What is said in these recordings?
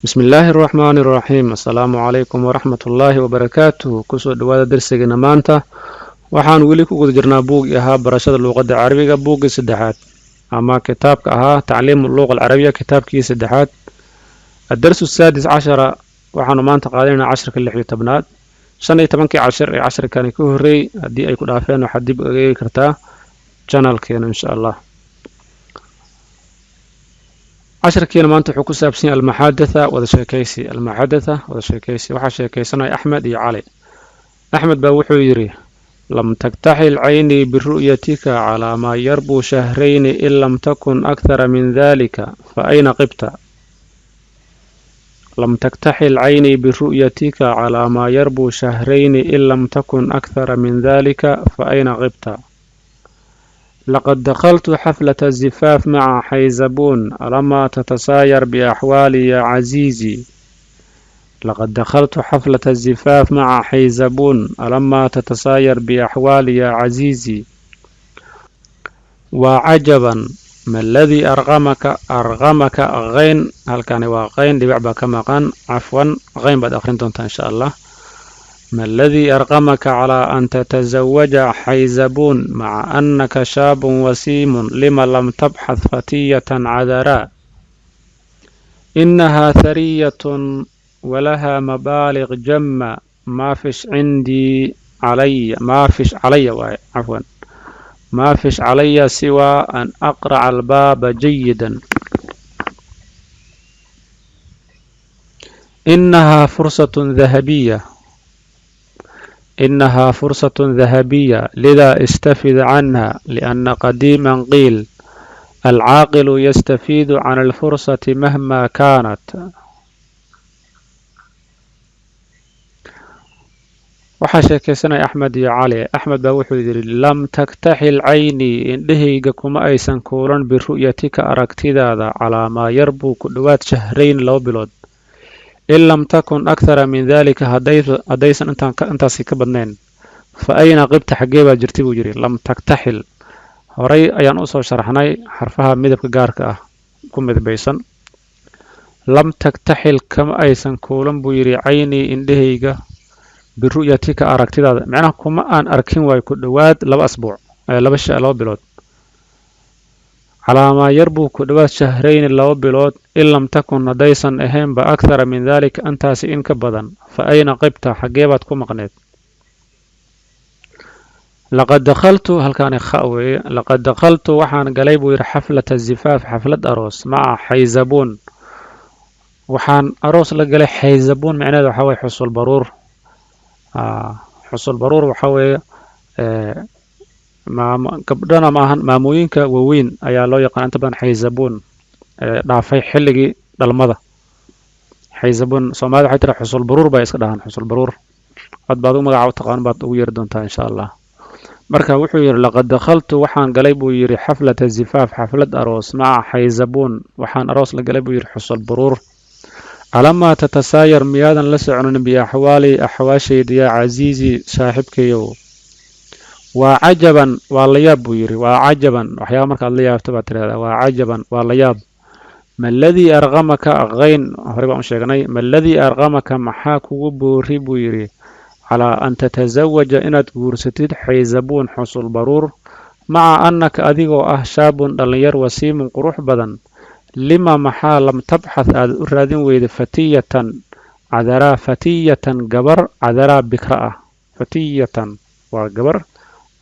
Bismi illaahi araxmaani iraxiim. Assalaamu calaykum waraxmat ullaahi wabarakaatuh. Kusoo dhawaada darsigeena maanta. Waxaan weli ku guda jirnaa buuggii ahaa Barashada Luuqadda Carabiga, buuggii saddexaad ama kitaabka ahaa Tacliimu Luuqa Alcarabiya, kitaabkii saddexaad, الدرس السادس عشر. Waxaanu maanta qaadanaynaa casharka 16aad. 15kii cashir ee casharkani ka horreeyey haddii ay ku dhaafeen, waxaad dib uga eegi kartaa channelkeena, insha Allah. Casharkiina maanta wuxuu ku saabsan yahay المحادثة, wada sheekaysi. المحادثة, wada sheekaysi. Waxaa sheekaysanaya Axmed iyo Cali. Axmed baa wuxuu yidhi: لم تكتحل عيني برؤيتك على ما يربو شهرين، إن لم تكن أكثر من ذلك، فأين غبت؟ لم تكتحل عيني برؤيتك على ما يربو شهرين، إن لم تكن أكثر من ذلك، فأين غبت؟ لقد دخلت حفلة الزفاف مع حيزبون، ألما تتساير بأحوالي يا عزيزي؟ لقد دخلت حفلة الزفاف مع حيزبون، ألما تتساير بأحوالي يا عزيزي؟ وعجبا، ما الذي أرغمك؟ أرغمك غين, halkani waa qayn, dhibic baa ka maqan, cafwan, qayn baad akhrin doontaa, insha Allah. ما الذي أرغمك على أن تتزوج حيزبون مع أنك شاب وسيم؟ لم لم تبحث فتية عذراء؟ إنها ثرية ولها مبالغ جمة، ما فيش عندي علي، ما فيش علي waaye, عفوا، ما فيش علي سوى أن أقرع الباب جيدا. إنها فرصة ذهبية، إنها فرصة ذهبية، لذا استفد عنها، لأن قديما قيل: العاقل يستفيد عن الفرصة مهما كانت. Waxaa sheekaysanaya Axmed iyo Cali. Axmed baa wuxuu yidhi: لم تكتحل عيني, indhahayga kuma aysan kuulan, برؤيتك, aragtidaada, على ما يربو, ku dhowaad, شهرين, 2 bilood, إن لم تكن أكثر من ذلك, haddaysan intaasi ka badnayn, فأين غبت, xaggee baa jirtay, buu yidhi. لم تكتحل, horay ayaan usoo sharaxnay xarfaha midabka gaarka ah ku midabaysan. لم تكتحل, kama aysan kuulan, buu yidhi, عيني, indhahayga, برؤيتك, aragtidaada, macnaha kuma aan arkin waayo ku dhowaad 2 asbuuc, 2 bilood, على ما يربو, ku dhowaad, شهرين, 2 bilood, إن لم تكن, haddaysan ahaynba, أكثر من ذلك, intaasi in ka badan, فأين غبت, xaggee baad ku maqneed? لقد دخلت, halkaani kha weeye, لقد دخلت, waxaan galay, buu yidhi, حفلة الزفاف, xaflad aroos, مع حيزبون, waxaan aroos la galay Xayzabuun. Micnaheeda waxaa weye xusul baruur. Xusul baruur waxaa weeye gabdhana ma ahan, maamooyinka waaweyn ayaa loo yaqaan inta badan xayzabuun, dhaafay xilligii dhalmada. Xayzabuun Soomaalida waxay tiraa xusul baruur bay iska dhahaan. Xusul baruur cod baad u magaca u taqaan baad ugu yeeri doontaa, insha Allah. Marka wuxuu yidhi: لقد دخلت, waxaan galay, buu yidhi, حفلة الزفاف, xaflad aroos, مع حيزبون, waxaan aroos la galay, buu yidhi, xusul baruur. ألما تتساير, miyaadan la soconin, بأحوالي, axwaashayda, يا عزيزي, saaxiibkayow? وعجبا, waa la yaab, buu yidhi. وعجبا, waxyaaba markaad la yaabto baad tirahdaa وعجبا, waa la yaab. ما الذي أرغمك, hayn horey baan u sheegnay. ما الذي أرغمك, maxaa kugu boori, buu yidhi, على أن تتزوج, inaad guursatid, حيزبون, xusul baruur, مع أنك, adigoo ah, شاب, dhallinyar, وسيم, qurux badan? لم, maxaa, لم تبحث, aad u raadin weyda, فتية عذراء, فتية, gabar, عذراء, bikra ah? فتية waa gabar,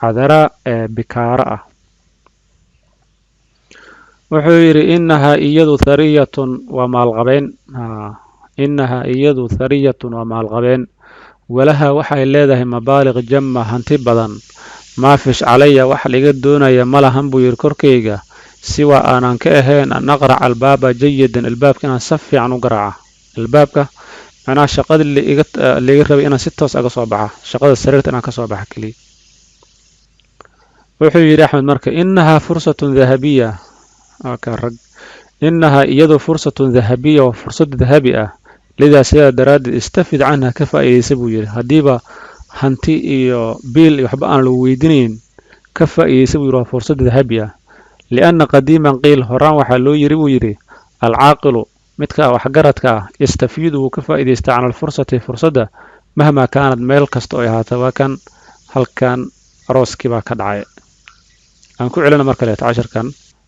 عذراء ee bikaaro ah. Wuxuu yidhi: إنها, iyadu, ثرية, waa maalqabeen. إنها, iyadu, ثرية, waa maalqabeen, ولها, waxay leedahay, مبالغ جمة, hanti badan. ما فيش علي, wax laiga doonaya ma lahan, buu yidhi, korkayga, سوى, aanan ka ahayn, أن أقرع الباب جيدا, albaabka inaan si fiican u garaaca albaabka, macnaha shaqadii laiga rabay inaan si toos aga soo baxa, shaqada sariirta inaan ka soo baxa keliya. Wuxuu yidhi Axmed marka: إنها فرصة ذهبية, ka rag, إنها, iyadu, فرصة ذهبية, waa fursad dahabi ah, لذا, sidaa daraaddeed, استفد عنها, ka faa'iidaysa, buu yidhi. Haddiiba hanti iyo biil iyo waxba aan lagu weydiinayn, ka faa'iidaysa, buu yidhi, waa fursad dahabi ah. لأن قديما قيل, horaan waxaa loo yiri, buu yidhi, العاقل Midka waxgaradka ah yastafiidu wuu ka faa'iidaystaa can alfursati fursadda mahmaa kaanad meel kasta oo ay ahaata. Waa kan halkan arooskii baa ka dhacay. Aan ku celina mar kaleeto cashirkan.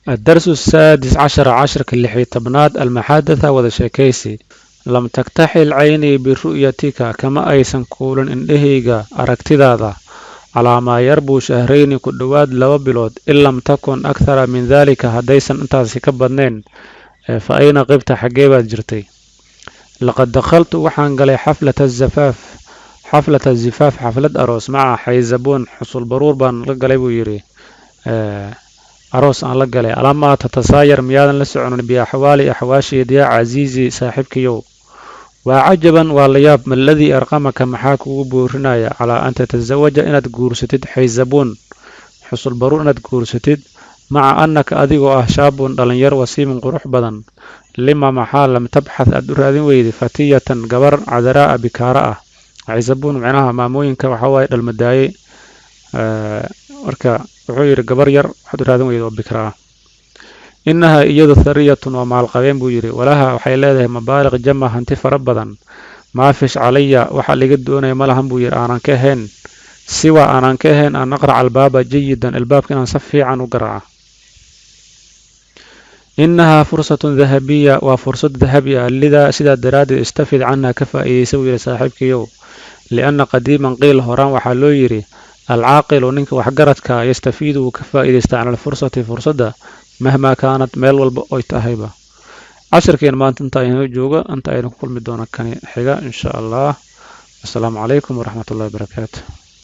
الدرس السادس عشر، cashirka 16aad، المحادثة wada sheekaysi. لم تكتحل عيني برؤيتك kama aysan kuulan indhahayga aragtidaada على ما يربو شهرين ku dhowaad 2 bilood، إن لم تكن أكثر من ذلك haddaysan intaasi ka badnayn. فأين غبت xaggee baad jirtay؟ لقد دخلت waxaan galay حفلة الزفاف حفلة الزفاف xaflad aroos مع حيزبون xusul baruur baan la galay buu yidhi, aroos aan la galay. ألما تتساير miyaadan la soconin بأحوالي axwaashayda يا عزيزي saaxiibkayow؟ Waa عجبا waa la yaab. ما الذي أرغمك maxaa kugu boorinaya على أن تتزوج inaad guursatid حيزبون xusul baruur inaad guursatid مع أنك adigoo ah شاب dhalinyar وسيم qurux badan؟ لما maxaa لم تبحث aad u raadin weyday فتية gabar عذراء bikaara ah؟ Xayzabuun macnaha maamooyinka waxaa waaye dhalmadaayey. Marka wuxuu yidhi gabar yar waxaad u raadin weyday oo bikra ah؟ إنها iyadu ثرية waa maalqabeen buu yidhi، ولها waxay leedahay مبالغ جمة hanti fara badan. Maafish علي waxa liga doonaya ma lahan buu yidhi aanan ka ahayn سوى aanan ka ahayn أن أقرع الباب جيدا albaabka inaan si fiican u garaaca. إنها فرصة ذهبية waa fursad dahabi ah، لذا sidaa daraaddeed استفد عنها ka faa'iidaysa buu yidhi saaxiibkayow، لأن قديما قيل horaan waxaa loo yidhi العاقل ninka waxgaradka يستفيد wuu ka faa'iidaystaa عن الفرصة fursadda مهما كانت meel walba oy tahayba. Cashirkeen maanta inta aynoo joogo, inta aynu ku kulmi doono kani xiga insha Allah. Asalaamu calaykum waraxmatullahi wabarakaatu.